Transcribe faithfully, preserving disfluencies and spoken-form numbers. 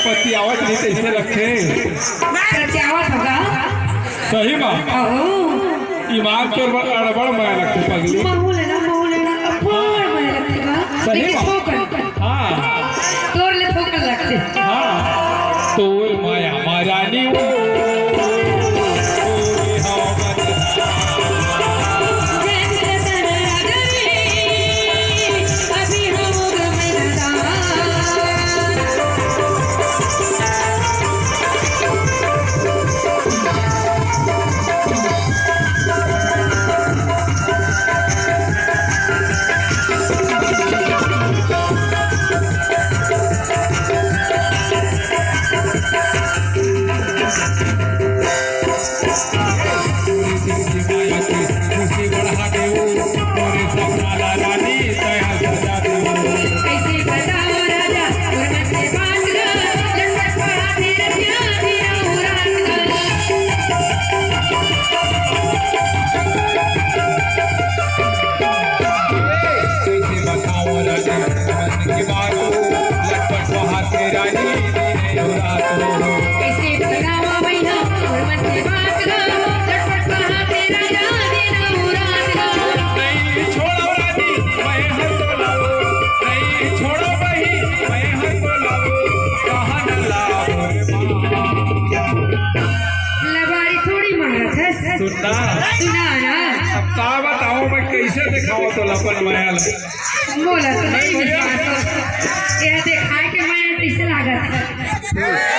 पतियावत नहीं, कैसे लगथे? पतियावत होगा। सही मा? अहो। ईमान तोर बर अड़बड़ मया लगथे पगली। महू लेना, महू लेना, अब्बड़ मया लगथे बा। सही लेकिन मा? थोकन। हाँ। तोर ले थोकन लगथे। हाँ। तोर मया मा रानी वो। लबारी थोड़ी मारत हस। सुनना। सुना ना। अब का बताओ, मैं कैसे दिखाओ तो अपन मया ला। बोला तो नहीं नहीं भैया। विश्वास हो। यह दिखाए के मया कैसे लागत है?